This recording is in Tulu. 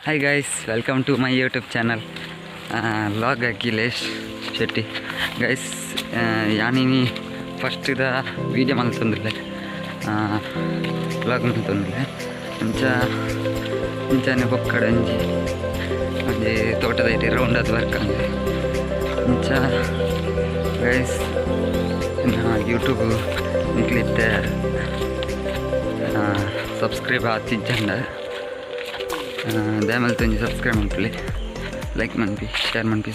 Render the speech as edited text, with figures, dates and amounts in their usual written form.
Hi guys, welcome to my YouTube channel, Vlog Akhilesh Shetty. Guys, ಯಾನಿನಿ ಫಸ್ಟ್ದ ವೀಡಿಯೋ ಮಲ್ತೊಂದುಲ್ಲೆ, ವ್ಲಾಗ್ ಮಲ್ತೊಂದುಲ್ಲೆ. ಅಂಚ ಇಂಚನೆ ಬೊಕ್ಕಡ ಒಂಜಿ ಒಂಜಿ ತೋಟದ ಐಟ್ ರೌಂಡ್ ಆದ್ ಬರ್ಕಂದೆ. ಇಂಚ ಗೈಸ್, ಯೂಟ್ಯೂಬ್ ನಿಕ್ಲಿತ್ತೆ ಸಬ್ಸ್ಕ್ರೈಬ್ ಆತಿಜ್ಜಂಡ ದಯಮಲ್ತ್ ಒಂಜಿ ಸಬ್ಸ್ಕ್ರೈಬ್ ಮನ್ಪುಲೆ, ಲೈಕ್ ಮನ್ಪಿ, ಶೇರ್ ಮನ್ಪಿ.